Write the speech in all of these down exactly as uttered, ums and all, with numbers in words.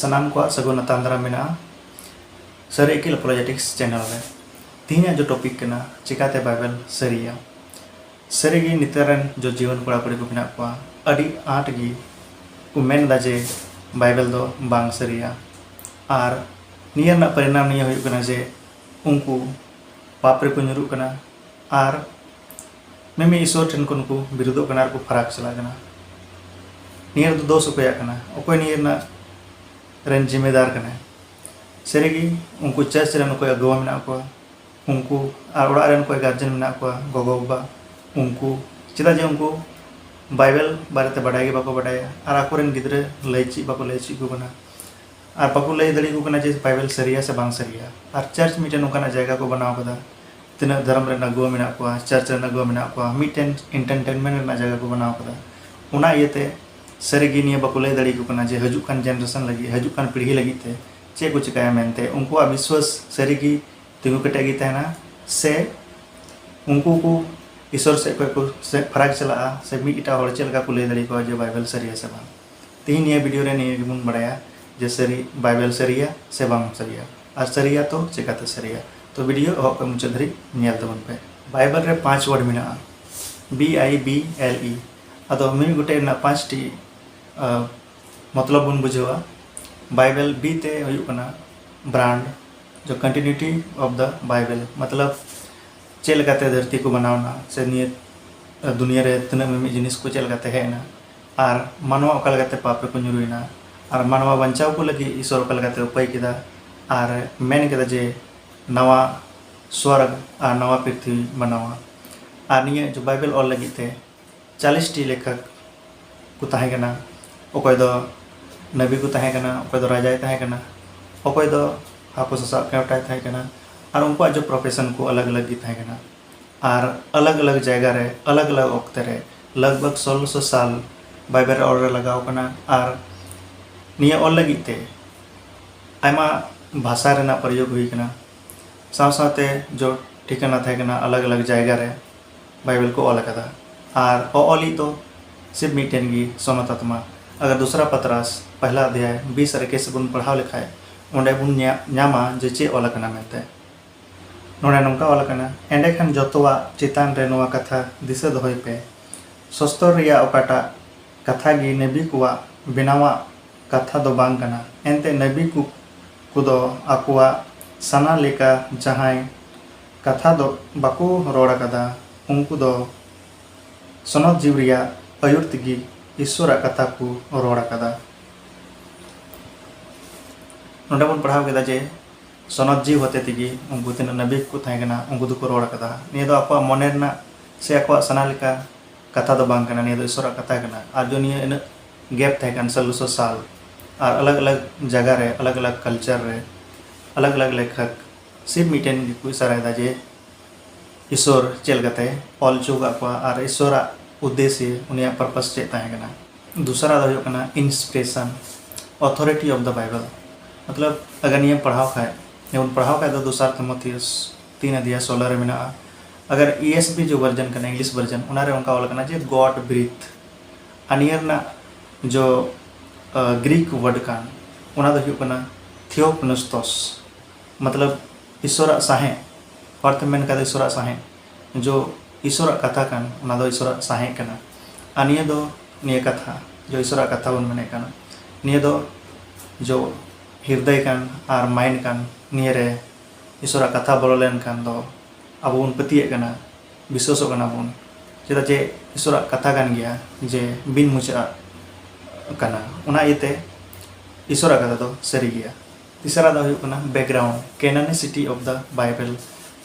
ᱥᱟᱱᱟᱢ ᱠᱚᱣᱟᱜ ᱥᱟᱹᱜᱩᱱ ᱟᱛᱟᱝ ᱫᱟᱨᱟᱢ ᱢᱮᱱᱟᱜᱼᱟ ᱥᱟᱹᱨᱤ ᱟᱹᱠᱤᱞ ᱟᱯᱳᱞᱳᱡᱮᱴᱤᱠᱥ ᱪᱮᱱᱮᱞ ᱨᱮ᱾ ᱛᱮᱦᱮᱧᱟᱜ ᱡᱚ ᱴᱚᱯᱤᱠ ᱠᱟᱱᱟ ᱪᱤᱠᱟᱛᱮ ᱵᱟᱭᱵᱮᱞ ᱥᱟᱹᱨᱤᱭᱟ᱾ ᱥᱟᱹᱨᱤᱜᱮ ᱱᱮᱛᱟᱨ ᱨᱮᱱ ᱡᱚ ᱡᱩᱣᱟᱹᱱ ᱠᱚᱲᱟ ᱠᱩᱲᱤ ᱠᱚ ᱢᱮᱱᱟᱜ ᱠᱚᱣᱟ, ᱟᱹᱰᱤ ᱟᱸᱴ ᱜᱮ ᱠᱚ ᱢᱮᱱ ᱮᱫᱟ ᱡᱮ ᱵᱟᱭᱵᱮᱞ ᱫᱚ ᱵᱟᱝ ᱥᱟᱹᱨᱤᱭᱟ᱾ ᱟᱨ ᱱᱤᱭᱟᱹ ᱨᱮᱱᱟᱜ ᱯᱚᱨᱤᱱᱟᱢ ᱱᱤᱭᱟᱹ ᱦᱩᱭᱩᱜ ᱠᱟᱱᱟ ᱡᱮ ᱩᱱᱠᱩ ᱯᱟᱯ ᱨᱮᱠᱚ ᱧᱩᱨᱩᱜ ᱠᱟᱱᱟ ᱟᱨ ᱢᱤᱢᱤᱫ ᱤᱥᱚᱨ ᱴᱷᱮᱱ ᱠᱷᱚᱱ ᱠᱚ ᱵᱤᱨᱩᱫᱚᱜ ᱠᱟᱱᱟ ᱟᱨ ᱠᱚ ᱯᱷᱟᱨᱟᱠ ᱪᱟᱞᱟᱜ ᱠᱟᱱᱟ᱾ ᱱᱤᱭᱟᱹ ᱨᱮᱫᱚ ᱫᱳᱥ ᱚᱠᱚᱭᱟᱜ ᱠᱟᱱᱟ? ᱚᱠᱚᱭ ᱱᱤᱭᱟᱹ ᱨᱮᱱᱟᱜ ᱨᱮᱱ ᱡᱤᱢᱢᱮᱫᱟᱨ ᱠᱟᱱᱟᱭ? ᱥᱟᱹᱨᱤᱜᱮ ᱩᱱᱠᱩ ᱪᱟᱨᱪ ᱨᱮᱱ ᱚᱠᱚᱭ ᱟᱹᱜᱩᱣᱟᱹ ᱢᱮᱱᱟᱜ ᱠᱚᱣᱟ, ᱩᱱᱠᱩ ᱟᱨ ᱚᱲᱟᱜ ᱨᱮᱱ ᱚᱠᱚᱭ ᱜᱟᱨᱡᱮᱱ ᱢᱮᱱᱟᱜ ᱠᱚᱣᱟ, ᱜᱚᱜᱚ ᱵᱟᱵᱟ, ᱩᱱᱠᱩ᱾ ᱪᱮᱫᱟᱜ ᱡᱮ ᱩᱱᱠᱩ ᱵᱟᱭᱵᱮᱞ ᱵᱟᱨᱮᱛᱮ ᱵᱟᱰᱟᱭ ᱜᱮ ᱵᱟᱠᱚ ᱵᱟᱰᱟᱭᱟ ᱟᱨ ᱟᱠᱚᱨᱮᱱ ᱜᱤᱫᱽᱨᱟᱹ ᱞᱟᱹᱭ ᱪᱮᱫ ᱵᱟᱠᱚ ᱞᱟᱹᱭ ᱪᱮᱫ ᱟᱠᱚ ᱠᱟᱱᱟ᱾ ᱟᱨ ᱵᱟᱠᱚ ᱞᱟᱹᱭ ᱫᱟᱲᱮᱭᱟᱠᱚ ᱠᱟᱱᱟ ᱡᱮ ᱵᱟᱭᱵᱮᱞ ᱥᱟᱹᱨᱤᱭᱟ ᱥᱮ ᱵᱟᱝ ᱥᱟᱹᱨᱤᱭᱟ᱾ ᱟᱨ ᱪᱟᱨᱪ ᱢᱤᱫᱴᱮᱱ ᱱᱚᱝᱠᱟᱱᱟᱜ ᱡᱟᱭᱜᱟ ᱠᱚ ᱵᱮᱱᱟᱣ ᱠᱟᱫᱟ, ᱛᱤᱱᱟᱹᱜ ᱫᱷᱚᱨᱚᱢ ᱨᱮᱱ ᱟᱹᱜᱩᱣᱟᱹ ᱢᱮᱱᱟᱜ ᱠᱚᱣᱟ, ᱪᱟᱨᱪ ᱨᱮᱱ ᱟᱹᱜᱩᱣᱟᱹ ᱢᱮᱱᱟᱜ ᱠᱚᱣᱟ, ᱢᱤᱫᱴᱮᱱ ᱮᱱᱴᱟᱨᱴᱮᱱᱢᱮᱱᱴ ᱨᱮᱱᱟᱜ ᱡᱟᱭᱜᱟ ᱠᱚ ᱵᱮᱱᱟᱣ ᱠᱟᱫᱟ᱾ ᱚᱱᱟ ᱤᱭᱟᱹᱛᱮ ᱥᱟᱹᱨᱤᱜᱮ ᱱᱤᱭᱟᱹ ᱵᱟᱠᱚ ᱞᱟᱹᱭ ᱫᱟᱲᱮᱭᱟᱠᱚ ᱠᱟᱱᱟ ᱡᱮ ᱦᱤᱡᱩᱜ ᱠᱟᱱ ᱡᱮᱱᱟᱨᱮᱥᱚᱱ ᱞᱟᱹᱜᱤᱫ, ᱦᱤᱡᱩᱜ ᱠᱟᱱ ᱯᱤᱲᱦᱤ ᱞᱟᱹᱜᱤᱫ ᱛᱮ ᱪᱮᱫ ᱠᱚ ᱪᱤᱠᱟᱹᱭᱟ ᱢᱮᱱᱛᱮ᱾ ᱩᱱᱠᱩᱣᱟᱜ ᱵᱤᱥᱣᱟᱥ ᱥᱟᱹᱨᱤᱜᱮ ᱛᱤᱸᱜᱩ ᱠᱮᱴᱮᱡ ᱜᱮ ᱛᱟᱦᱮᱱᱟ ᱥᱮ ᱩᱱᱠᱩ ᱠᱚ ᱤᱥᱚᱨ ᱥᱮᱫ ᱠᱷᱚᱱ ᱠᱚ ᱥᱮ ᱯᱷᱟᱨᱟᱠ ᱪᱟᱞᱟᱜᱼᱟ, ᱥᱮ ᱢᱤᱫ ᱮᱴᱟᱜ ᱦᱚᱲ ᱪᱮᱫ ᱞᱮᱠᱟ ᱠᱚ ᱞᱟᱹᱭ ᱫᱟᱲᱮᱭᱟᱠᱚᱣᱟ ᱡᱮ ᱵᱟᱭᱵᱮᱞ ᱥᱟᱹᱨᱤᱭᱟ ᱥᱮ ᱵᱟᱝ? ᱛᱮᱦᱮᱧ ᱱᱤᱭᱟᱹ ᱵᱷᱤᱰᱤᱭᱳ ᱨᱮ ᱱᱤᱭᱟᱹ ᱜᱮᱵᱚᱱ ᱵᱟᱲᱟᱭᱟ ᱡᱮ ᱥᱟᱹᱨᱤ, ᱵᱟᱭᱵᱮᱞ ᱥᱟᱹᱨᱤᱭᱟ ᱥᱮ ᱵᱟᱝ ᱥᱟᱹᱨᱤᱭᱟ, ᱟᱨ ᱥᱟᱹᱨᱤᱭᱟ ᱛᱚ ᱪᱮᱠᱟᱛᱮ ᱥᱟᱹᱨᱤᱭᱟ᱾ ᱛᱚ ᱵᱷᱤᱰᱤᱭᱳ ᱮᱦᱚᱵ ᱠᱷᱚᱱ ᱢᱩᱪᱟᱹᱫ ᱫᱷᱟᱹᱨᱤᱡ ᱧᱮᱞ ᱛᱟᱵᱚᱱ ᱯᱮ᱾ ᱵᱟᱭᱵᱮᱞ ᱨᱮ ᱯᱟᱸᱪ ᱣᱟᱨᱰ ᱢᱮᱱᱟᱜᱼᱟ, B I B L E. ᱟᱫᱚ ᱢᱤᱢᱤᱫ ᱜᱚᱴᱮᱡ ᱨᱮᱱᱟᱜ ᱯᱟᱸᱪᱴᱤ, ᱟᱸ, ᱢᱚᱛᱞᱚᱵ ᱵᱚᱱ ᱵᱩᱡᱷᱟᱹᱣᱟ᱾ ᱵᱟᱭᱵᱮᱞ, ᱵᱤ ᱛᱮ ᱦᱩᱭᱩᱜ ᱠᱟᱱᱟ ᱵᱨᱟᱱᱰ, ᱡᱚ continuity of the Bible, ᱢᱚᱛᱞᱚᱵ ᱪᱮᱫ ᱞᱮᱠᱟᱛᱮ ᱫᱷᱟᱹᱨᱛᱤ ᱠᱚ ᱵᱮᱱᱟᱣ ᱮᱱᱟ ᱥᱮ ᱱᱤᱭᱟᱹ ᱫᱩᱱᱤᱭᱟᱹ ᱨᱮ ᱛᱤᱱᱟᱹᱜ ᱢᱤᱢᱤᱫ ᱡᱤᱱᱤᱥ ᱠᱚ ᱪᱮᱫ ᱞᱮᱠᱟᱛᱮ ᱦᱮᱡ ᱮᱱᱟ ᱟᱨ ᱢᱟᱱᱣᱟ ᱚᱠᱟ ᱞᱮᱠᱟᱛᱮ ᱯᱟᱯ ᱨᱮᱠᱚ ᱧᱩᱨᱩᱭᱮᱱᱟ ᱟᱨ ᱢᱟᱱᱣᱟ ᱵᱟᱧᱪᱟᱣ ᱠᱚ ᱞᱟᱹᱜᱤᱫ ᱤᱥᱚᱨ ᱚᱠᱟ ᱞᱮᱠᱟᱛᱮ ᱩᱯᱟᱹᱭ ᱠᱮᱫᱟ ᱟᱨ ᱢᱮᱱ ᱠᱮᱫᱟ ᱡᱮ ᱱᱟᱣᱟ ᱥᱣᱚᱨᱜᱽ ᱟᱨ ᱱᱟᱣᱟ ᱯᱨᱤᱛᱷᱤᱵᱤ ᱵᱮᱱᱟᱣᱟ᱾ ᱟᱨ ᱱᱤᱭᱟᱹ ᱡᱚ ᱵᱟᱭᱵᱮᱞ ᱚᱞ ᱞᱟᱹᱜᱤᱫ ᱛᱮ ᱪᱟᱞᱤᱥ ᱴᱤ ᱞᱮᱠᱷᱚᱠ ᱠᱚ ᱛᱟᱦᱮᱸ ᱠᱟᱱᱟ᱾ ᱚᱠᱚᱭ ᱫᱚ ᱱᱟᱵᱤ ᱠᱚ ᱛᱟᱦᱮᱸ ᱠᱟᱱᱟ, ᱚᱠᱚᱭ ᱫᱚ ᱨᱟᱡᱟᱭ ᱛᱟᱦᱮᱸ ᱠᱟᱱᱟ, ᱚᱠᱚᱭ ᱫᱚ ᱦᱟᱹᱠᱩ ᱥᱟᱥᱟᱵ ᱠᱮᱣᱴᱟᱭ ᱛᱟᱦᱮᱸ ᱠᱟᱱᱟ᱾ ᱟᱨ ᱩᱱᱠᱩᱣᱟᱜ ᱡᱚ ᱯᱨᱚᱯᱷᱮᱥᱚᱱ ᱠᱚ ᱟᱞᱟᱜᱽ ᱟᱞᱟᱜᱽ ᱜᱮ ᱛᱟᱦᱮᱸ ᱠᱟᱱᱟ᱾ ᱟᱨ ᱟᱞᱟᱜᱽ ᱟᱞᱟᱜᱽ ᱡᱟᱭᱜᱟ ᱨᱮ ᱟᱞᱟᱜᱽ ᱟᱞᱟᱜᱽ ᱚᱠᱛᱮ ᱨᱮ ᱞᱟᱜᱽ ᱵᱷᱟᱜᱽ ᱥᱳᱞᱞᱳᱥᱚ ᱥᱟᱞ ᱵᱟᱭᱵᱮᱞ ᱨᱮ ᱚᱞ ᱨᱮ ᱞᱟᱜᱟᱣ ᱠᱟᱱᱟ᱾ ᱟᱨ ᱱᱤᱭᱟᱹ ᱚᱞ ᱞᱟᱹᱜᱤᱫ ᱛᱮ ᱟᱭᱢᱟ ᱵᱷᱟᱥᱟ ᱨᱮᱱᱟᱜ ᱯᱨᱚᱭᱳᱜᱽ ᱦᱩᱭ ᱠᱟᱱᱟ᱾ ᱥᱟᱶ ᱥᱟᱶᱛᱮ ᱡᱚ ᱴᱷᱤᱠᱟᱹᱱᱟ ᱛᱟᱦᱮᱸ ᱠᱟᱱᱟ ᱟᱞᱟᱜᱽ ᱟᱞᱟᱜᱽ ᱡᱟᱭᱜᱟ ᱨᱮ ᱵᱟᱭᱵᱮᱞ ᱠᱚ ᱚᱞ ᱟᱠᱟᱫᱟ᱾ ᱟᱨ ᱚᱞᱤᱡ ᱫᱚ ᱥᱤᱨᱯ ᱢᱤᱫᱴᱮᱱ ᱜᱮ, ᱥᱚᱱᱚᱛ ᱟᱛᱢᱟ᱾ ᱟᱜᱟᱨ ᱫᱩᱥᱨᱟ ᱯᱟᱛᱨᱟᱥ ᱯᱟᱦᱞᱟ ᱟᱫᱷᱭᱟᱭ ᱵᱤᱥ ᱟᱨ ᱮᱠᱤᱥ ᱵᱚᱱ ᱯᱟᱲᱦᱟᱣ ᱞᱮᱠᱷᱟᱡ, ᱚᱸᱰᱮ ᱵᱚᱱ ᱧᱟ-, ᱧᱟᱢᱟ ᱡᱮ ᱪᱮᱫ ᱚᱞ ᱟᱠᱟᱱᱟ ᱢᱮᱱᱛᱮ᱾ ᱱᱚᱰᱮ ᱱᱚᱝᱠᱟ ᱚᱞ ᱟᱠᱟᱱᱟ, ᱮᱸᱰᱮᱠᱷᱟᱱ ᱡᱚᱛᱚᱣᱟᱜ ᱪᱮᱛᱟᱱ ᱨᱮ ᱱᱚᱣᱟ ᱠᱟᱛᱷᱟ ᱫᱤᱥᱟᱹ ᱫᱚᱦᱚᱭ ᱯᱮ, ᱥᱚᱥᱛᱚᱨ ᱨᱮᱭᱟᱜ ᱚᱠᱟᱴᱟᱜ ᱠᱟᱛᱷᱟ ᱜᱮ ᱱᱟᱹᱵᱤ ᱠᱚᱣᱟᱜ ᱵᱮᱱᱟᱣᱟᱜ ᱠᱟᱛᱷᱟ ᱫᱚ ᱵᱟᱝ ᱠᱟᱱᱟ, ᱮᱱᱛᱮ ᱱᱟᱹᱵᱤ ᱠᱚ ᱠᱚᱫᱚ ᱟᱠᱚᱣᱟᱜ ᱥᱟᱱᱟ ᱞᱮᱠᱟ ᱡᱟᱦᱟᱸᱭ ᱠᱟᱛᱷᱟ ᱫᱚ ᱵᱟᱠᱚ ᱨᱚᱲ ᱟᱠᱟᱫᱟ, ᱩᱱᱠᱩ ᱫᱚ ᱥᱚᱱᱚᱛ ᱡᱤᱣᱤ ᱨᱮᱭᱟᱜ ᱟᱹᱭᱩᱨ ᱛᱮᱜᱮ ᱤᱥᱥᱚᱨᱟᱜ ᱠᱟᱛᱷᱟ ᱠᱚ ᱨᱚᱲ ᱟᱠᱟᱫᱟ᱾ ᱱᱚᱰᱮ ᱵᱚᱱ ᱯᱟᱲᱦᱟᱣ ᱠᱮᱫᱟ ᱡᱮ ᱥᱚᱱᱚᱛ ᱡᱤᱣᱤ ᱦᱚᱛᱮ ᱛᱮᱜᱮ ᱩᱱᱠᱩ ᱛᱤᱱᱟᱹᱜ ᱱᱟᱹᱵᱤ ᱠᱚ ᱛᱟᱦᱮᱸ ᱠᱟᱱᱟ, ᱩᱱᱠᱩ ᱫᱚᱠᱚ ᱨᱚᱲ ᱟᱠᱟᱫᱟ᱾ ᱱᱤᱭᱟᱹ ᱫᱚ ᱟᱠᱚᱣᱟᱜ ᱢᱚᱱᱮ ᱨᱮᱱᱟᱜ ᱥᱮ ᱟᱠᱚᱣᱟᱜ ᱥᱟᱱᱟ ᱞᱮᱠᱟ ᱠᱟᱛᱷᱟ ᱫᱚ ᱵᱟᱝ ᱠᱟᱱᱟ, ᱱᱤᱭᱟᱹ ᱫᱚ ᱤᱥᱥᱚᱨᱟᱜ ᱠᱟᱛᱷᱟ ᱠᱟᱱᱟ᱾ ᱟᱨ ᱡᱚ ᱱᱤᱭᱟᱹ ᱤᱱᱟᱹᱜ ᱜᱮᱯ ᱛᱟᱦᱮᱸ ᱠᱟᱱ ᱥᱳᱞᱞᱳᱥᱚ ᱥᱟᱞ, ᱟᱨ ᱟᱞᱟᱜᱽ ᱟᱞᱟᱜᱽ ᱡᱟᱭᱜᱟ ᱨᱮ, ᱟᱞᱟᱜᱽ ᱟᱞᱟᱜᱽ ᱠᱟᱞᱪᱟᱨ ᱨᱮ, ᱟᱞᱟᱜᱽ ᱟᱞᱟᱜᱽ ᱞᱮᱠᱷᱚᱠ ᱥᱤᱨᱯ ᱢᱤᱫᱴᱮᱱ ᱜᱮᱠᱚ ᱤᱥᱟᱨᱟᱭᱮᱫᱟ ᱡᱮ ᱤᱥᱥᱚᱨ ᱪᱮᱫ ᱞᱮᱠᱟᱛᱮ ᱚᱞ ᱦᱚᱪᱚ ᱟᱠᱟᱫ ᱠᱚᱣᱟ ᱟᱨ ᱤᱥᱥᱚᱨᱟᱜ ᱩᱫᱽᱫᱮᱥᱥᱚ, ᱩᱱᱤᱭᱟᱜ ᱯᱟᱨᱯᱟᱥ ᱪᱮᱫ ᱛᱟᱦᱮᱸ ᱠᱟᱱᱟ᱾ ᱫᱚᱥᱟᱨᱟᱜ ᱫᱚ ᱦᱩᱭᱩᱜ ᱠᱟᱱᱟ inspiration, authority of the Bible᱾ ᱢᱚᱛᱞᱚᱵ ᱟᱜᱟᱨ ᱱᱤᱭᱟᱹᱢ ᱯᱟᱲᱦᱟᱣ ᱠᱷᱟᱡ, ᱡᱮᱢᱚᱱ ᱯᱟᱲᱦᱟᱣ ᱠᱷᱟᱡ ᱫᱚ ᱫᱚᱥᱟᱨ ᱛᱤᱢᱳᱛᱷᱤᱭᱚᱥ ᱛᱤᱱ ᱟᱫᱷᱭᱟᱭ ᱥᱳᱞᱳ ᱨᱮ ᱢᱮᱱᱟᱜᱼᱟ᱾ ᱟᱜᱟᱨ ᱤᱭᱮᱥᱵᱤ ᱡᱚ ᱵᱷᱟᱨᱡᱚᱱ ᱠᱟᱱᱟ, ᱤᱝᱞᱤᱥ ᱵᱷᱟᱨᱡᱚᱱ, ᱚᱱᱟᱨᱮ ᱚᱱᱠᱟ ᱚᱞ ᱠᱟᱱᱟ ᱡᱮ God breathed᱾ ᱟᱨ ᱱᱤᱭᱟᱹ ᱨᱮᱱᱟᱜ ᱡᱚ ᱜᱨᱤᱠ ᱣᱟᱨᱰ ᱠᱟᱱ, ᱚᱱᱟ ᱫᱚ ᱦᱩᱭᱩᱜ ᱠᱟᱱᱟ theopneustos᱾ ᱢᱚᱛᱞᱚᱵ ᱤᱥᱥᱚᱨᱟᱜ ᱥᱟᱦᱮᱸᱫ, ᱚᱨᱛᱷ ᱢᱮᱱ ᱠᱟᱛᱮ ᱤᱥᱥᱚᱨᱟᱜ ᱥᱟᱦᱮᱸᱫ, ᱡᱚ ᱤᱥᱥᱚᱨᱟᱜ ᱠᱟᱛᱷᱟ ᱠᱟᱱ, ᱚᱱᱟ ᱫᱚ ᱤᱥᱥᱚᱨᱟᱜ ᱥᱟᱦᱮᱸᱫ ᱠᱟᱱᱟ᱾ ᱟᱨ ᱱᱤᱭᱟᱹ ᱫᱚ, ᱱᱤᱭᱟᱹ ᱠᱟᱛᱷᱟ, ᱡᱚ ᱤᱥᱥᱚᱨᱟᱜ ᱠᱟᱛᱷᱟ ᱵᱚᱱ ᱢᱮᱱᱮᱫ ᱠᱟᱱᱟ, ᱱᱤᱭᱟᱹ ᱫᱚ ᱡᱚ ᱦᱤᱨᱫᱟᱹᱭ ᱠᱟᱱ ᱟᱨ ᱢᱟᱭᱤᱱᱰ ᱠᱟᱱ, ᱱᱤᱭᱟᱹ ᱨᱮ ᱤᱥᱥᱚᱨᱟᱜ ᱠᱟᱛᱷᱟ ᱵᱚᱞᱚ ᱞᱮᱱᱠᱷᱟᱱ ᱫᱚ ᱟᱵᱚ ᱵᱚᱱ ᱯᱟᱹᱛᱭᱟᱹᱜ ᱠᱟᱱᱟ, ᱵᱤᱥᱣᱟᱥᱚᱜ ᱠᱟᱱᱟ ᱵᱚᱱ᱾ ᱪᱮᱫᱟᱜ ᱡᱮ ᱤᱥᱥᱚᱨᱟᱜ ᱠᱟᱛᱷᱟ ᱠᱟᱱ ᱜᱮᱭᱟ, ᱡᱮ ᱵᱤᱱ ᱢᱩᱪᱟᱹᱫ ᱠᱟᱱᱟ, ᱚᱱᱟ ᱤᱭᱟᱹᱛᱮ ᱤᱥᱥᱚᱨᱟᱜ ᱠᱟᱛᱷᱟ ᱫᱚ ᱥᱟᱹᱨᱤ ᱜᱮᱭᱟ᱾ ᱛᱮᱥᱟᱨᱟᱜ ᱫᱚ ᱦᱩᱭᱩᱜ ᱠᱟᱱᱟ background, canonicity of the Bible᱾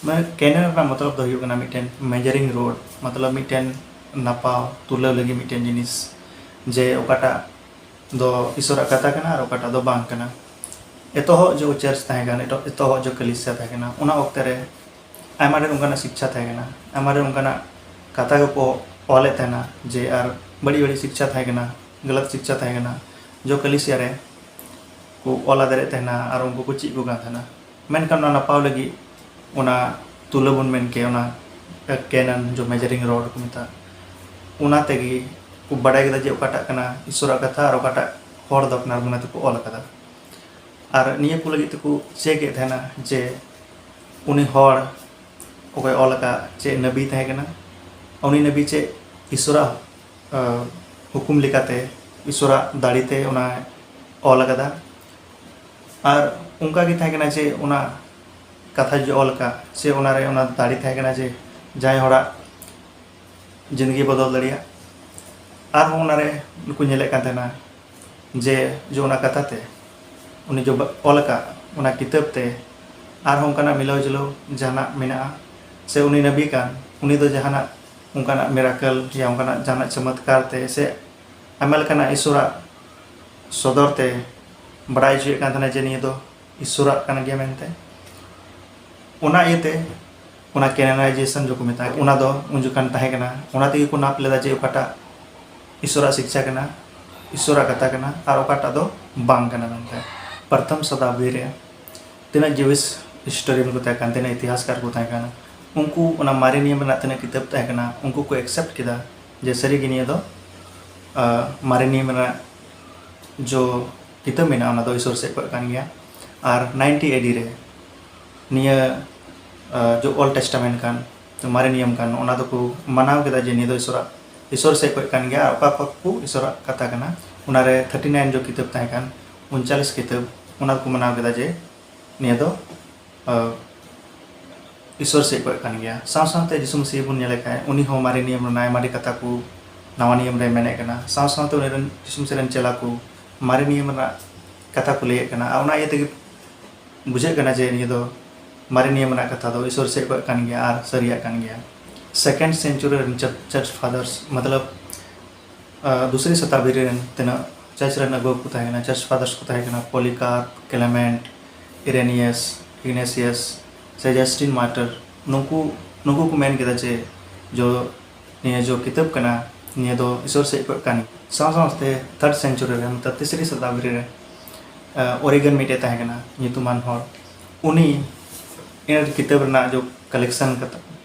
ᱢᱟᱱᱮ canon ᱨᱮᱱᱟᱜ ᱢᱚᱛᱞᱚᱵ ᱫᱚ ᱦᱩᱭᱩᱜ ᱠᱟᱱᱟ ᱢᱤᱫᱴᱮᱱ measuring rod, ᱢᱚᱛᱞᱚᱵ ᱢᱤᱫᱴᱮᱱ ᱱᱟᱯᱟᱣ ᱛᱩᱞᱟᱹᱣ ᱞᱟᱹᱜᱤᱫ ᱢᱤᱫᱴᱮᱱ ᱡᱤᱱᱤᱥ, ᱡᱮ ᱚᱠᱟᱴᱟᱜ ᱫᱚ ᱤᱥᱥᱚᱨᱟᱜ ᱠᱟᱛᱷᱟ ᱠᱟᱱᱟ ᱟᱨ ᱚᱠᱟᱴᱟᱜ ᱫᱚ ᱵᱟᱝ ᱠᱟᱱᱟ᱾ ᱮᱛᱚᱦᱚᱵ ᱡᱚ ᱪᱟᱨᱪ ᱛᱟᱦᱮᱸ ᱠᱟᱱᱟ, ᱮᱛᱚ-, ᱮᱛᱚᱦᱚᱵ ᱡᱚ ᱠᱟᱞᱤᱥᱤᱭᱟ ᱛᱟᱦᱮᱸ ᱠᱟᱱᱟ, ᱚᱱᱟ ᱚᱠᱛᱮ ᱨᱮ ᱟᱭᱢᱟ ᱰᱷᱮᱨ ᱚᱱᱠᱟᱱᱟᱜ ᱥᱤᱠᱪᱷᱟ ᱛᱟᱦᱮᱸ ᱠᱟᱱᱟ, ᱟᱭᱢᱟ ᱰᱷᱮᱨ ᱚᱱᱠᱟᱱᱟᱜ ᱠᱟᱛᱷᱟ ᱠᱚᱠᱚ ᱚᱞᱮᱫ ᱛᱟᱦᱮᱱᱟ, ᱡᱮ ᱟᱨ ᱵᱟᱹᱲᱤᱡ ᱵᱟᱹᱲᱤᱡ ᱥᱤᱠᱪᱷᱟ ᱛᱟᱦᱮᱸ ᱠᱟᱱᱟ, ᱜᱟᱞᱟᱛ ᱥᱤᱠᱪᱷᱟ ᱛᱟᱦᱮᱸ ᱠᱟᱱᱟ, ᱡᱚ ᱠᱟᱞᱤᱥᱤᱭᱟ ᱨᱮ ᱠᱚ ᱚᱞ ᱟᱫᱮᱨᱮᱫ ᱛᱟᱦᱮᱱᱟ ᱟᱨ ᱩᱱᱠᱩ ᱠᱚ ᱪᱮᱫ ᱠᱚ ᱠᱟᱱ ᱛᱟᱦᱮᱱᱟ᱾ ᱢᱮᱱᱠᱷᱟᱱ ᱚᱱᱟ ᱱᱟᱯᱟᱣ ᱞᱟᱹᱜᱤᱫ ᱚᱱᱟ ᱛᱩᱞᱟᱹ ᱵᱚᱱ ᱢᱮᱱ ᱠᱮᱭᱟ, ᱚᱱᱟ canon, ᱡᱚ measuring rod ᱠᱚ ᱢᱮᱛᱟᱜᱼᱟ, ᱚᱱᱟ ᱛᱮᱜᱮ ᱠᱚ ᱵᱟᱰᱟᱭ ᱠᱮᱫᱟ ᱡᱮ ᱚᱠᱟᱴᱟᱜ ᱠᱟᱱᱟ ᱤᱥᱚᱨᱟᱜ ᱠᱟᱛᱷᱟ ᱟᱨ ᱚᱠᱟᱴᱟᱜ ᱦᱚᱲ ᱫᱚ ᱟᱯᱱᱟᱨ ᱢᱚᱱᱮ ᱛᱮᱠᱚ ᱚᱞ ᱟᱠᱟᱫᱟ᱾ ᱟᱨ ᱱᱤᱭᱟᱹ ᱠᱚ ᱞᱟᱹᱜᱤᱫ ᱛᱮᱠᱚ ᱪᱮᱠ ᱮᱫ ᱛᱟᱦᱮᱱᱟ ᱡᱮ ᱩᱱᱤ ᱦᱚᱲ ᱚᱠᱚᱭ ᱚᱞ ᱟᱠᱟᱫ ᱪᱮᱫ ᱱᱟᱵᱤ ᱛᱟᱦᱮᱸ ᱠᱟᱱᱟ, ᱩᱱᱤ ᱱᱟᱵᱤ ᱪᱮᱫ ᱤᱥᱚᱨᱟᱜ ᱦᱩᱠᱩᱢ ᱞᱮᱠᱟᱛᱮ, ᱤᱥᱚᱨᱟᱜ ᱫᱟᱲᱮᱛᱮ ᱚᱱᱟᱭ ᱚᱞ ᱟᱠᱟᱫᱟ᱾ ᱟᱨ ᱚᱱᱠᱟ ᱜᱮ ᱛᱟᱦᱮᱸ ᱠᱟᱱᱟ ᱡᱮ ᱚᱱᱟ ᱠᱟᱛᱷᱟ ᱡᱮ ᱚᱞ ᱟᱠᱟᱫ ᱥᱮ ᱚᱱᱟᱨᱮ ᱚᱱᱟ ᱫᱟᱲᱮ ᱛᱟᱦᱮᱸ ᱠᱟᱱᱟ ᱡᱮ ᱡᱟᱦᱟᱸᱭ ᱦᱚᱲᱟᱜ ᱡᱤᱱᱫᱮᱜᱤ ᱵᱚᱫᱚᱞ ᱫᱟᱲᱮᱭᱟᱜ᱾ ᱟᱨᱦᱚᱸ ᱚᱱᱟᱨᱮ ᱱᱩᱠᱩ ᱧᱮᱞᱮᱫ ᱠᱟᱱ ᱛᱟᱦᱮᱱᱟ ᱡᱮ ᱡᱮ ᱚᱱᱟ ᱠᱟᱛᱷᱟ ᱛᱮ ᱩᱱᱤ ᱡᱚ ᱚᱞ ᱟᱠᱟᱫ ᱚᱱᱟ ᱠᱤᱛᱟᱹᱵ ᱛᱮ ᱟᱨᱦᱚᱸ ᱚᱱᱠᱟᱱᱟᱜ ᱢᱤᱞᱟᱹᱣ ᱡᱩᱞᱟᱹᱣ ᱡᱟᱦᱟᱱᱟᱜ ᱢᱮᱱᱟᱜᱼᱟ, ᱥᱮ ᱩᱱᱤ ᱱᱟᱵᱤ ᱠᱟᱱ, ᱩᱱᱤ ᱫᱚ ᱡᱟᱦᱟᱱᱟᱜ ᱚᱱᱠᱟᱱᱟᱜ ᱢᱮᱨᱟᱠᱮᱞ ᱭᱟ ᱚᱱᱠᱟᱱᱟᱜ ᱡᱟᱦᱟᱱᱟᱜ ᱪᱚᱢᱚᱛᱠᱟᱨ ᱛᱮ ᱥᱮ ᱟᱭᱢᱟ ᱞᱮᱠᱟᱱᱟᱜ ᱤᱥᱚᱨᱟᱜ ᱥᱚᱫᱚᱨ ᱛᱮ ᱵᱟᱲᱟᱭ ᱦᱚᱪᱚᱭᱮᱫ ᱠᱟᱱ ᱛᱟᱦᱮᱱᱟ ᱡᱮ ᱱᱤᱭᱟᱹ ᱫᱚ ᱤᱥᱚᱨᱟᱜ ᱠᱟᱱ ᱜᱮᱭᱟ ᱢᱮᱱᱛᱮ᱾ ᱚᱱᱟ ᱤᱭᱟᱹᱛᱮ ᱚᱱᱟ ᱠᱮᱱᱚᱱᱟᱭᱡᱮᱥᱚᱱ ᱡᱚᱠᱚ ᱢᱮᱛᱟᱜᱼᱟ, ᱚᱱᱟ ᱫᱚ ᱩᱱ ᱡᱚᱠᱷᱟᱱ ᱛᱟᱦᱮᱸ ᱠᱟᱱᱟ᱾ ᱚᱱᱟ ᱛᱮᱜᱮ ᱠᱚ ᱱᱟᱯ ᱞᱮᱫᱟ ᱡᱮ ᱚᱠᱟᱴᱟᱜ ᱤᱥᱚᱨᱟᱜ ᱥᱤᱠᱪᱷᱟ ᱠᱟᱱᱟ, ᱤᱥᱚᱨᱟᱜ ᱠᱟᱛᱷᱟ ᱠᱟᱱᱟ, ᱟᱨ ᱚᱠᱟᱴᱟᱜ ᱫᱚ ᱵᱟᱝ ᱠᱟᱱᱟ ᱢᱮᱱᱛᱮ᱾ ᱯᱨᱚᱛᱷᱚᱢ ᱥᱚᱛᱟᱵᱫᱤ ᱨᱮ ᱛᱤᱱᱟᱹᱜ ᱡᱤᱣᱤᱥ ᱦᱤᱥᱴᱳᱨᱤᱭᱟᱱ ᱠᱚ ᱛᱟᱦᱮᱸ ᱠᱟᱱ, ᱛᱤᱱᱟᱹᱜ ᱤᱛᱤᱦᱟᱥᱠᱟᱨ ᱠᱚ ᱛᱟᱦᱮᱸ ᱠᱟᱱᱟ, ᱩᱱᱠᱩ ᱚᱱᱟ ᱢᱟᱨᱮ ᱱᱤᱭᱚᱢ ᱨᱮᱱᱟᱜ ᱛᱤᱱᱟᱹᱜ ᱠᱤᱛᱟᱹᱵ ᱛᱟᱦᱮᱸ ᱠᱟᱱᱟ, ᱩᱱᱠᱩ ᱠᱚ ᱮᱠᱥᱮᱯᱴ ᱠᱮᱫᱟ ᱡᱮ ᱥᱟᱹᱨᱤᱜᱮ ᱱᱤᱭᱟᱹ ᱫᱚ, ᱟᱸ, ᱢᱟᱨᱮ ᱱᱤᱭᱚᱢ ᱨᱮᱱᱟᱜ ᱡᱚ ᱠᱤᱛᱟᱹᱵ ᱢᱮᱱᱟᱜᱼᱟ, ᱚᱱᱟ ᱫᱚ ᱤᱥᱚᱨ ᱥᱮᱫ ᱠᱷᱚᱱ ᱠᱟᱱ ᱜᱮᱭᱟ᱾ ᱟᱨ ᱱᱟᱭᱤᱱᱴᱤ ᱮᱰᱤ ᱨᱮ ᱱᱤᱭᱟᱹ, ᱟᱸ, ᱡᱚ ᱚᱞ ᱴᱮᱥᱴᱟᱢᱮᱱᱴ ᱠᱟᱱ, ᱢᱟᱨᱮ ᱱᱤᱭᱚᱢ ᱠᱟᱱ, ᱚᱱᱟ ᱫᱚᱠᱚ ᱢᱟᱱᱟᱣ ᱠᱮᱫᱟ ᱡᱮ ᱱᱤᱭᱟᱹ ᱫᱚ ᱤᱥᱚᱨᱟᱜ, ᱤᱥᱚᱨ ᱥᱮᱫ ᱠᱷᱚᱱ ᱠᱟᱱ ᱜᱮᱭᱟ᱾ ᱟᱨ ᱚᱠᱟ ᱚᱠᱟ ᱠᱚ ᱤᱥᱚᱨᱟᱜ ᱠᱟᱛᱷᱟ ᱠᱟᱱᱟ, ᱚᱱᱟᱨᱮ ᱛᱷᱟᱨᱴᱤ ᱱᱟᱭᱤᱱ ᱡᱚ ᱠᱤᱛᱟᱹᱵ ᱛᱟᱦᱮᱸ ᱠᱟᱱ, ᱩᱱᱪᱟᱞᱤᱥ ᱠᱤᱛᱟᱹᱵ, ᱚᱱᱟ ᱫᱚᱠᱚ ᱢᱟᱱᱟᱣ ᱠᱮᱫᱟ ᱡᱮ ᱱᱤᱭᱟᱹ ᱫᱚ, ᱟᱸ, ᱤᱥᱚᱨ ᱥᱮᱫ ᱠᱷᱚᱱ ᱠᱟᱱ ᱜᱮᱭᱟ᱾ ᱥᱟᱶ ᱥᱟᱶᱛᱮ ᱡᱤᱥᱩ ᱢᱟᱹᱥᱤᱦ ᱵᱚᱱ ᱧᱮᱞᱮ ᱠᱷᱟᱱ, ᱩᱱᱤ ᱦᱚᱸ ᱢᱟᱨᱮ ᱱᱤᱭᱚᱢ ᱨᱮᱱᱟᱜ ᱟᱭᱢᱟ ᱰᱷᱮᱨ ᱠᱟᱛᱷᱟ ᱠᱚ ᱱᱟᱣᱟ ᱱᱤᱭᱚᱢ ᱨᱮ ᱢᱮᱱᱮᱫ ᱠᱟᱱᱟ᱾ ᱥᱟᱶ ᱥᱟᱶᱛᱮ ᱩᱱᱤ ᱨᱮᱱ ᱡᱤᱥᱩ ᱢᱟᱹᱥᱤᱦ ᱨᱮᱱ ᱪᱮᱞᱟ ᱠᱚ ᱢᱟᱨᱮ ᱱᱤᱭᱚᱢ ᱨᱮᱱᱟᱜ ᱠᱟᱛᱷᱟ ᱠᱚ ᱞᱟᱹᱭᱮᱫ ᱠᱟᱱᱟ᱾ ᱟᱨ ᱚᱱᱟ ᱤᱭᱟᱹ ᱛᱮᱜᱮ ᱵᱩᱡᱷᱟᱹᱜ ᱠᱟᱱᱟ ᱡᱮ ᱱᱤᱭᱟᱹ ᱫᱚ ᱢᱟᱨᱮ ᱱᱤᱭᱚᱢ ᱨᱮᱱᱟᱜ ᱠᱟᱛᱷᱟ ᱫᱚ ᱤᱥᱚᱨ ᱥᱮᱫ ᱠᱷᱚᱱ ᱠᱟᱱ ᱜᱮᱭᱟ ᱟᱨ ᱥᱟᱹᱨᱤᱭᱟᱜ ᱠᱟᱱ ᱜᱮᱭᱟ᱾ ᱥᱮᱠᱮᱱᱰ ᱥᱮᱱᱪᱩᱨᱤ ᱨᱮᱱ ᱪᱟᱨᱪ, ᱪᱟᱨᱪ ᱯᱷᱟᱫᱟᱨᱥ, ᱢᱚᱛᱞᱚᱵ, ᱟᱸ, ᱫᱩᱥᱨᱤ ᱥᱚᱛᱟᱵᱫᱤ ᱨᱮᱱ ᱛᱤᱱᱟᱹᱜ ᱪᱟᱨᱪ ᱨᱮᱱ ᱟᱹᱜᱩ ᱠᱚ ᱛᱟᱦᱮᱸ ᱠᱟᱱᱟ, ᱪᱟᱨᱪ ᱯᱷᱟᱫᱟᱨᱥ ᱠᱚ ᱛᱟᱦᱮᱸ ᱠᱟᱱᱟ, ᱯᱚᱞᱤᱠᱟᱨᱯ, ᱠᱞᱮᱢᱮᱱᱴ, ᱤᱨᱮᱱᱤᱭᱟᱥ, ᱤᱜᱱᱮᱥᱤᱭᱟᱥ, ᱥᱮ ᱡᱟᱥᱴᱤᱱ ᱢᱟᱨᱴᱟᱨ, ᱱᱩᱠᱩ, ᱱᱩᱠᱩ ᱠᱚ ᱢᱮᱱ ᱠᱮᱫᱟ ᱡᱮ ᱡᱚ, ᱱᱤᱭᱟᱹ ᱡᱚ ᱠᱤᱛᱟᱹᱵ ᱠᱟᱱᱟ, ᱱᱤᱭᱟᱹ ᱫᱚ ᱤᱥᱚᱨ ᱥᱮᱫ ᱠᱷᱚᱱ ᱠᱟᱱ᱾ ᱥᱟᱶ ᱥᱟᱶᱛᱮ ᱛᱷᱟᱨᱰ ᱥᱮᱱᱪᱩᱨᱤ ᱨᱮ, ᱢᱚᱛᱞᱚᱵ ᱛᱤᱥᱨᱤ ᱥᱚᱛᱟᱵᱫᱤ ᱨᱮ, ᱟᱸ, ᱚᱨᱤᱜᱮᱱ ᱢᱤᱫᱴᱮᱡ ᱛᱟᱦᱮᱸ ᱠᱟᱱᱟ ᱧᱩᱛᱩᱢᱟᱱ ᱦᱚᱲ᱾ ᱩᱱᱤ ᱤᱱᱟᱹ ᱠᱤᱛᱟᱹᱵ ᱨᱮᱱᱟᱜ ᱡᱚ ᱠᱟᱞᱮᱠᱥᱚᱱ ᱠᱟᱛᱮ,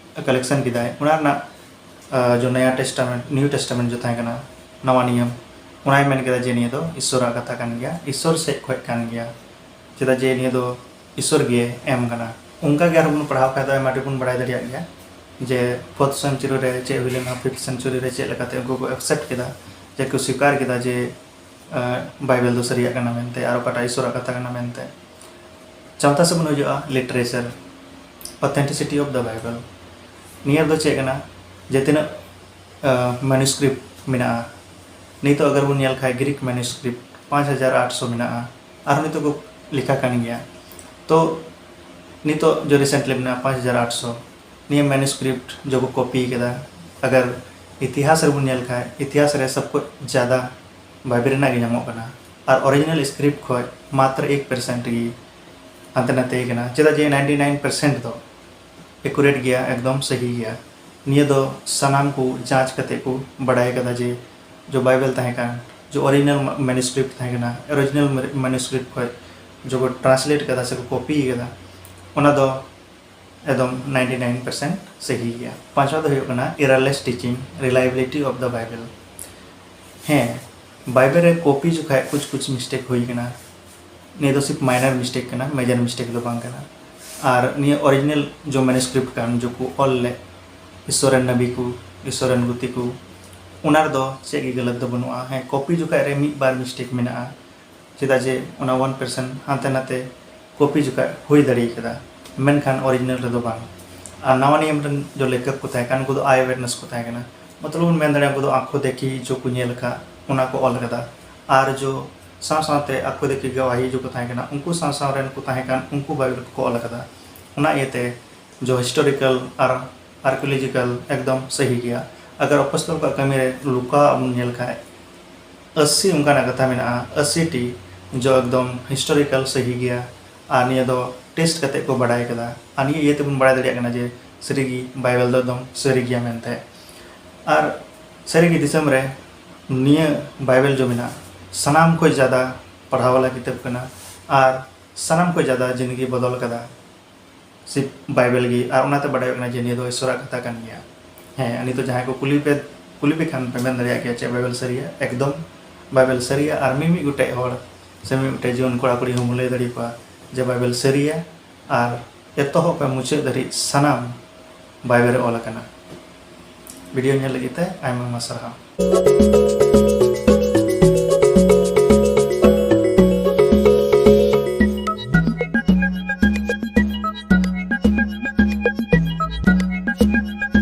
ᱠᱟᱞᱮᱠᱥᱚᱱ ᱠᱮᱫᱟᱭ, ᱚᱱᱟ ᱨᱮᱱᱟᱜ, ᱟᱸ, ᱡᱚ ᱱᱟᱭᱟ ᱴᱮᱥᱴᱟᱢᱮᱱᱴ, ᱱᱤᱭᱩ ᱴᱮᱥᱴᱟᱢᱮᱱᱴ ᱡᱚ ᱛᱟᱦᱮᱸ ᱠᱟᱱᱟ, ᱱᱟᱣᱟ ᱱᱤᱭᱚᱢ, ᱚᱱᱟᱭ ᱢᱮᱱ ᱠᱮᱫᱟ ᱡᱮ ᱱᱤᱭᱟᱹ ᱫᱚ ᱤᱥᱥᱚᱨᱟᱜ ᱠᱟᱛᱷᱟ ᱠᱟᱱ ᱜᱮᱭᱟ, ᱤᱥᱥᱚᱨ ᱥᱮᱫ ᱠᱷᱚᱱ ᱠᱟᱱ ᱜᱮᱭᱟ, ᱪᱮᱫᱟᱜ ᱡᱮ ᱱᱤᱭᱟᱹ ᱫᱚ ᱤᱥᱥᱚᱨ ᱜᱮ ᱮᱢ ᱠᱟᱱᱟ᱾ ᱚᱱᱠᱟ ᱜᱮ ᱟᱨᱦᱚᱸ ᱵᱚᱱ ᱯᱟᱲᱦᱟᱣ ᱠᱷᱟᱡ ᱫᱚ ᱟᱭᱢᱟ ᱰᱷᱮᱨ ᱵᱚᱱ ᱵᱟᱲᱟᱭ ᱫᱟᱲᱮᱭᱟᱜ ᱜᱮᱭᱟ ᱡᱮ fourth century ᱨᱮ ᱪᱮᱫ ᱦᱩᱭ ᱞᱮᱱᱟ, fifth century ᱨᱮ ᱪᱮᱫ ᱞᱮᱠᱟᱛᱮ ᱩᱱᱠᱩ ᱠᱚ accept ᱠᱮᱫᱟ, ᱡᱮ ᱠᱚ ᱥᱤᱠᱟᱨ ᱠᱮᱫᱟ ᱡᱮ ᱵᱟᱭᱵᱮᱞ ᱫᱚ ᱥᱟᱹᱨᱤᱭᱟᱜ ᱠᱟᱱᱟ ᱢᱮᱱᱛᱮ ᱟᱨ ᱚᱠᱟᱴᱟᱜ ᱤᱥᱥᱚᱨᱟᱜ ᱠᱟᱛᱷᱟ ᱠᱟᱱᱟ ᱢᱮᱱᱛᱮ᱾ ᱪᱟᱣᱛᱷᱟ ᱥᱮᱫ ᱵᱚᱱ ᱦᱤᱡᱩᱜᱼᱟ, literature, authenticity of the Bible᱾ ᱱᱤᱭᱟᱹ ᱫᱚ ᱪᱮᱫ ᱠᱟᱱᱟ, ᱡᱮ ᱛᱤᱱᱟᱹᱜ ᱢᱮᱱᱩᱥᱠᱨᱤᱯᱴ ᱢᱮᱱᱟᱜᱼᱟ, ᱱᱤᱛᱚᱜ ᱟᱜᱟᱨ ᱵᱚᱱ ᱧᱮᱞ ᱠᱷᱟᱡ ᱜᱨᱤᱠ ᱢᱮᱱᱩᱥᱠᱨᱤᱯᱴ ᱯᱟᱸᱪ ᱦᱟᱡᱟᱨ ᱟᱴᱥᱚ ᱢᱮᱱᱟᱜᱼᱟ, ᱟᱨᱦᱚᱸ ᱱᱤᱛᱚᱜ ᱠᱚ ᱞᱮᱠᱷᱟ ᱠᱟᱱ ᱜᱮᱭᱟ᱾ ᱛᱚ ᱱᱤᱛᱚᱜ ᱡᱮ recently ᱢᱮᱱᱟᱜᱼᱟ ᱯᱟᱸᱪ ᱦᱟᱡᱟᱨ ᱟᱴᱥᱚ, ᱱᱤᱭᱟᱹ ᱢᱮᱱᱩᱥᱠᱨᱤᱯᱴ ᱡᱚ ᱠᱚ ᱠᱚᱯᱤ ᱠᱟᱫᱟ᱾ ᱟᱜᱟᱨ ᱤᱛᱤᱦᱟᱥ ᱨᱮᱵᱚᱱ ᱧᱮᱞ ᱠᱷᱟᱡ, ᱤᱛᱤᱦᱟᱥ ᱨᱮ ᱥᱚᱵ ᱠᱷᱚᱡ ᱡᱟᱫᱟ ᱵᱟᱭᱵᱮᱞ ᱨᱮᱱᱟᱜ ᱜᱮ ᱧᱟᱢᱚᱜ ᱠᱟᱱᱟ, ᱟᱨ original script ᱠᱷᱚᱡ ᱢᱟᱛᱨᱚ ᱮᱠ percent ᱜᱮ ᱦᱟᱱᱛᱮ ᱱᱟᱛᱮ ᱠᱟᱱᱟ᱾ ᱪᱮᱫᱟᱜ ᱡᱮ ninety nine percent ᱫᱚ accurate ᱜᱮᱭᱟ, ᱮᱠᱫᱚᱢ ᱥᱟᱹᱦᱤ ᱜᱮᱭᱟ᱾ ᱱᱤᱭᱟᱹ ᱫᱚ ᱥᱟᱱᱟᱢ ᱠᱚ ᱡᱟᱸᱪ ᱠᱟᱛᱮ ᱠᱚ ᱵᱟᱰᱟᱭ ᱠᱟᱫᱟ ᱡᱮ ᱡᱚ ᱵᱟᱭᱵᱮᱞ ᱛᱟᱦᱮᱸ ᱠᱟᱱ, ᱡᱚ original manuscript ᱛᱟᱦᱮᱸ ᱠᱟᱱᱟ, original manuscript ᱠᱷᱚᱡ ᱡᱚ ᱠᱚ translate ᱠᱟᱫᱟ ᱥᱮ ᱠᱚ ᱠᱚᱯᱤ ᱠᱟᱫᱟ, ᱚᱱᱟ ᱫᱚ ᱮᱠᱫᱚᱢ ninety nine percent ᱥᱟᱹᱦᱤ ᱜᱮᱭᱟ᱾ ᱯᱟᱸᱪᱣᱟ ᱫᱚ ᱦᱩᱭᱩᱜ ᱠᱟᱱᱟ errorless teaching, reliability of the Bible᱾ ᱦᱮᱸ, ᱵᱟᱭᱵᱮᱞ ᱨᱮ ᱠᱚᱯᱤ ᱡᱚᱠᱷᱟᱡ ᱠᱩᱪ ᱠᱩᱪ mistake ᱦᱩᱭ ᱠᱟᱱᱟ, ᱱᱤᱭᱟᱹ ᱫᱚ ᱥᱤᱨᱯ minor mistake ᱠᱟᱱᱟ, major mistake ᱫᱚ ᱵᱟᱝ ᱠᱟᱱᱟ᱾ ᱟᱨ ᱱᱤᱭᱟᱹ original ᱡᱚ manuscript ᱠᱟᱱ, ᱡᱚ ᱠᱚ ᱚᱞ ᱞᱮᱫ ᱤᱥᱥᱚᱨ ᱨᱮᱱ ᱱᱟᱵᱤ ᱠᱚ, ᱤᱥᱥᱚᱨ ᱨᱮᱱ ᱜᱩᱛᱤ ᱠᱚ, ᱚᱱᱟ ᱨᱮᱫᱚ ᱪᱮᱫ ᱜᱮ ᱜᱟᱞᱟᱛ ᱫᱚ ᱵᱟᱹᱱᱩᱜᱼᱟ᱾ ᱦᱮᱸ, ᱠᱚᱯᱤ ᱡᱚᱠᱷᱟᱡ ᱨᱮ ᱢᱤᱫ ᱵᱟᱨ mistake ᱢᱮᱱᱟᱜᱼᱟ, ᱪᱮᱫᱟᱜ ᱡᱮ ᱚᱱᱟ one percent ᱦᱟᱱᱛᱮ ᱱᱟᱛᱮ ᱠᱚᱯᱤ ᱡᱚᱠᱷᱟᱡ ᱦᱩᱭ ᱫᱟᱲᱮ ᱠᱟᱫᱟ, ᱢᱮᱱᱠᱷᱟᱱ original ᱨᱮᱫᱚ ᱵᱟᱝ᱾ ᱟᱨ ᱱᱟᱣᱟ ᱱᱤᱭᱚᱢ ᱨᱮᱱ ᱡᱚ ᱞᱮᱠᱷᱚᱠ ᱠᱚ ᱛᱟᱦᱮᱸ ᱠᱟᱱ, ᱩᱱᱠᱩ ᱫᱚ eye witness ᱠᱚ ᱛᱟᱦᱮᱸ ᱠᱟᱱᱟ, ᱢᱚᱛᱞᱚᱵ ᱵᱚᱱ ᱢᱮᱱ ᱫᱟᱲᱮᱭᱟᱜᱼᱟ ᱩᱱᱠᱩ ᱫᱚ ᱟᱸᱠᱷᱚ ᱫᱮᱠᱷᱤ ᱡᱚ ᱠᱚ ᱧᱮᱞ ᱟᱠᱟᱫ, ᱚᱱᱟ ᱠᱚ ᱚᱞ ᱠᱟᱫᱟ᱾ ᱟᱨ ᱡᱚ ᱥᱟᱶ ᱥᱟᱶᱛᱮ ᱟᱸᱠᱷᱚ ᱫᱮᱠᱷᱤ ᱜᱟᱣᱟᱦᱤ ᱡᱚ ᱠᱚ ᱛᱟᱦᱮᱸ ᱠᱟᱱᱟ, ᱩᱱᱠᱩ ᱥᱟᱶ ᱥᱟᱶ ᱨᱮᱱ ᱠᱚ ᱛᱟᱦᱮᱸ ᱠᱟᱱ, ᱩᱱᱠᱩ ᱵᱟᱭᱵᱮᱞ ᱠᱚᱠᱚ ᱚᱞ ᱠᱟᱫᱟ᱾ ᱚᱱᱟ ᱤᱭᱟᱹᱛᱮ ᱡᱚ historical ᱟᱨ archaeological ᱮᱠᱫᱚᱢ ᱥᱟᱹᱦᱤ ᱜᱮᱭᱟ᱾ ᱟᱜᱟᱨ ᱟᱯᱚᱥᱛᱚᱞ ᱠᱚᱣᱟᱜ ᱠᱟᱹᱢᱤ ᱨᱮ ᱞᱩᱠᱟ ᱵᱚᱱ ᱧᱮᱞ ᱠᱷᱟᱡ, ᱟᱥᱤ ᱚᱱᱠᱟᱱᱟᱜ ᱠᱟᱛᱷᱟ ᱢᱮᱱᱟᱜᱼᱟ, ᱟᱥᱤ ᱴᱤ ᱡᱚ ᱮᱠᱫᱚᱢ historical ᱥᱟᱹᱦᱤ ᱜᱮᱭᱟ᱾ ᱟᱨ ᱱᱤᱭᱟᱹ ᱫᱚ test ᱠᱟᱛᱮ ᱠᱚ ᱵᱟᱰᱟᱭ ᱠᱟᱫᱟ, ᱟᱨ ᱱᱤᱭᱟᱹ ᱤᱭᱟᱹ ᱛᱮᱵᱚᱱ ᱵᱟᱲᱟᱭ ᱫᱟᱲᱮᱭᱟᱜ ᱠᱟᱱᱟ ᱡᱮ ᱥᱟᱹᱨᱤᱜᱮ ᱵᱟᱭᱵᱮᱞ ᱫᱚ ᱮᱠᱫᱚᱢ ᱥᱟᱹᱨᱤ ᱜᱮᱭᱟ ᱢᱮᱱᱛᱮ᱾ ᱟᱨ ᱥᱟᱹᱨᱤᱜᱮ ᱫᱤᱥᱚᱢ ᱨᱮ ᱱᱤᱭᱟᱹ ᱵᱟᱭᱵᱮᱞ ᱡᱚ ᱢᱮᱱᱟᱜᱼᱟ, ᱥᱟᱱᱟᱢ ᱠᱷᱚᱡ ᱡᱟᱫᱟ ᱯᱟᱲᱦᱟᱣ ᱵᱟᱞᱟ ᱠᱤᱛᱟᱹᱵ ᱠᱟᱱᱟ, ᱟᱨ ᱥᱟᱱᱟᱢ ᱠᱷᱚᱡ ᱡᱟᱫᱟ ᱡᱤᱱᱫᱮᱜᱤ ᱵᱚᱫᱚᱞ ᱠᱟᱫᱟ ᱥᱤᱨᱯ ᱵᱟᱭᱵᱮᱞ ᱜᱮ᱾ ᱟᱨ ᱚᱱᱟᱛᱮ ᱵᱟᱰᱟᱭᱚᱜ ᱠᱟᱱᱟ ᱡᱮ ᱱᱤᱭᱟᱹ ᱫᱚ ᱤᱥᱥᱚᱨᱟᱜ ᱠᱟᱛᱷᱟ ᱠᱟᱱ ᱜᱮᱭᱟ᱾ ᱦᱮᱸ, ᱱᱤᱛᱚᱜ ᱡᱟᱦᱟᱸᱭ ᱠᱚ ᱠᱩᱞᱤ ᱯᱮ, ᱠᱩᱞᱤ ᱯᱮ ᱠᱷᱟᱱ ᱯᱮ ᱢᱮᱱ ᱫᱟᱲᱮᱭᱟᱜ ᱜᱮᱭᱟ ᱪᱮᱫ ᱵᱟᱭᱵᱮᱞ ᱥᱟᱹᱨᱤᱭᱟ᱾ ᱮᱠᱫᱚᱢ ᱵᱟᱭᱵᱮᱞ ᱥᱟᱹᱨᱤᱭᱟ᱾ ᱟᱨ ᱢᱤᱢᱤᱫ ᱜᱚᱴᱮᱡ ᱦᱚᱲ ᱥᱮ ᱢᱤᱢᱤᱫ ᱜᱚᱴᱮᱡ ᱡᱩᱣᱟᱹᱱ ᱠᱚᱲᱟ ᱠᱩᱲᱤ ᱦᱚᱸ ᱞᱟᱹᱭ ᱫᱟᱲᱮ ᱠᱚᱣᱟ ᱡᱮ ᱵᱟᱭᱵᱮᱞ ᱥᱟᱹᱨᱤᱭᱟ ᱟᱨ ᱮᱛᱚᱦᱚᱵ ᱠᱷᱚᱱ ᱢᱩᱪᱟᱹᱫ ᱫᱷᱟᱹᱨᱤᱡ ᱥᱟᱱᱟᱢ ᱵᱟᱭᱵᱮᱞ ᱨᱮ ᱚᱞ ᱟᱠᱟᱱᱟ᱾ ᱵᱷᱤᱰᱤᱭᱳ ᱧᱮᱞ ᱞᱟᱹᱜᱤᱫ ᱛᱮ ᱟᱭᱢᱟ ᱟᱭᱢᱟ ᱥᱟᱨᱦᱟᱣ᱾